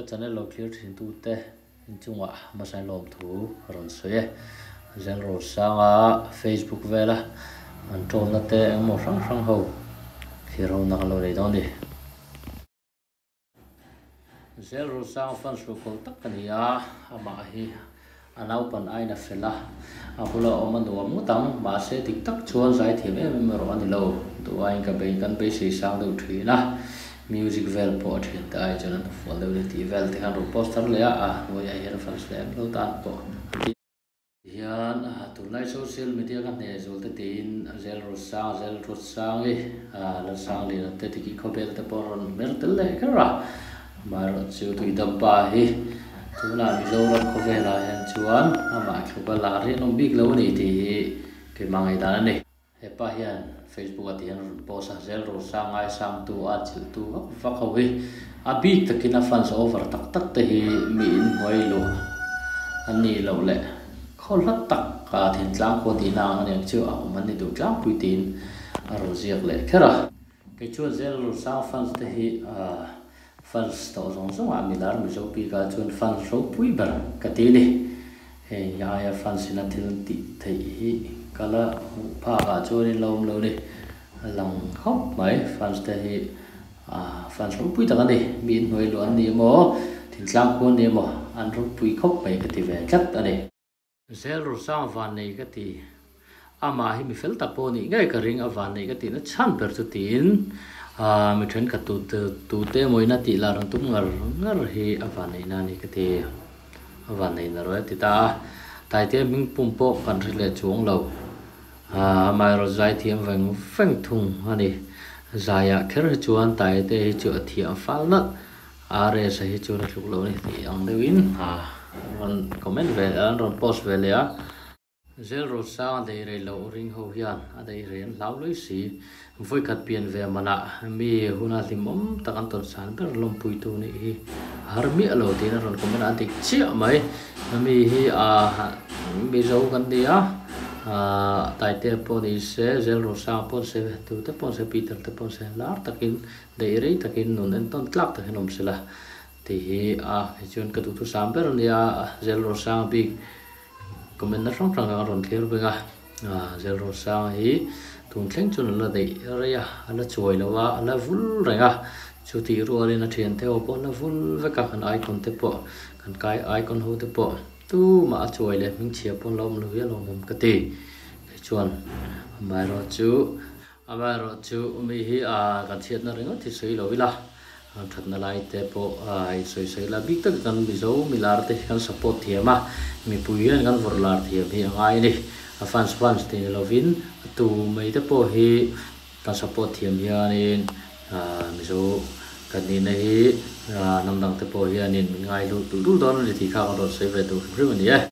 Ka channel lo thlir thin tute inchungah hmasain lawmthu a rawn sawi e. Zelrosanga Facebook vela an tawlna te engemaw hrang hrang ho thlir ho na kan lo nei dawn a ni. Zelrosanga fans ruhkawl tak ka ni a, amah hi a naupan aiin a fel a, a bula awm a nuam ngawt ang, mahse dik tak chuan zaithiam em em erawh a ni lo, duh aiin ka bei kan beisei sang deuh thin a, music vel pawh a thian te ai chuan an hnufual deuh ni tih vel te khan rawn post thar leh a, a hnuaiah hian fans leh em lo tan pawh a ti. Hian tunlai social media ka hneh zual te tiin Zelrusang Zelrutsangi Lalsangliana te tiki khawvel te pawh a rawn hmer tel leh kher a, Amaherawhchu Tuidampa hi tunah Mizoram khawvelah hian chuan amah thluka lar hi an awm bik lo a ni tih hi keimah ngaihdan a ni. Hepa hian Facebook ah tihian rawn post a, zel Rosa ngaisangtu a chilhtu vak vak ho hi a bik takin a fans over tak tak te hi mi inhnuai luh an nih loh leh khaw hla tak a thintlang khua tihna ang aniang chu a awm an ni duh tlangpui tiin a rawn ziak leh kher a. Kei chuan zel Rosa fans te hi Fans tawh zawng zawng ah milar Mizo bik ah chuan fans ropui ber ka ti a ni. Hei aia fans ina thil tih theih hi ka la hmuh phak ah chuan in lo awm lo ni. A lang khawp mai fans te hi fans ropui tak a ni. Mi inhnuai luah an ni emaw thingtlang khua an ni emaw an ropui khawp mai ka ti ve tlat a ni. Zel Rusang vannei ka ti. Amah hi mi fel tak pawh nih ngei ka ring, a vannei ka tihna chhan ber chu tiin mi thenkhat tute emaw ina tih lar an tum ngar ngar hi a vanneihna a ni ka ti. A vanneihna rawh e ti ta a. Taitea hming pum pawh kan hre leh chuang lo. Amaherawh zaithiam veng veng thung a ni. Zaiah kher hi chuan Taitea hi chu a thiam fal nalh. RS a hi chuan a tluk lo a ni tih ang deuhin a rawn comment ve an rawn post ve leh a. Zel Rosang a daih rei loh ring ho hian a daih rei an hlau lui si. Vawikhat pian ve manah mi huna hlimawm tak an tawn san ber lawmpuitu nih hi a har miah lo tiin a rawn comment a, a dik chiah mai. Mi hi a Mizo kan ni a, Taitea pawh ni se, Zel Rosang pawh ni se, tute pawh ni se, Peter te pawh ni se lar takin Daih rei takin nun entawn tlak takin awm sela tih hi a kei chuan ka duhthusam ber a nia, Zel Rosanga bik comment na hrang hrang a rawn thlir veng a, Zel Rosanga hi tun thleng chuan a la daih rei a, a la chuai lo a, a la vul reng a, chutih rualin a thiante ho pawh an la vul vek a, kan icon te pawh kan kai icon ho te pawh tumah a chuai leh hmingchhia pawh an la awm lo hi a lawmawm ka ti, kei chuan amaherawhchu. Amaherawhchu mi hi kan chhiatna ringawt hi sawi lo ila, kan thatna lai te pawh i sawi sawi ila, bik takin kan Mizo milar te hi kan support thiam a, mipui hian kan vawrh lar thiam hi a ngai a ni. A fans fans tih ni lovin a tu mai te pawh hi kan support thiam hianin Mizo kan nihna hi hnam dang te pawh hianin min ngai luh dul dul dawn a ni tih kha kan rawn sawi ve duh hrim hrim a ni e.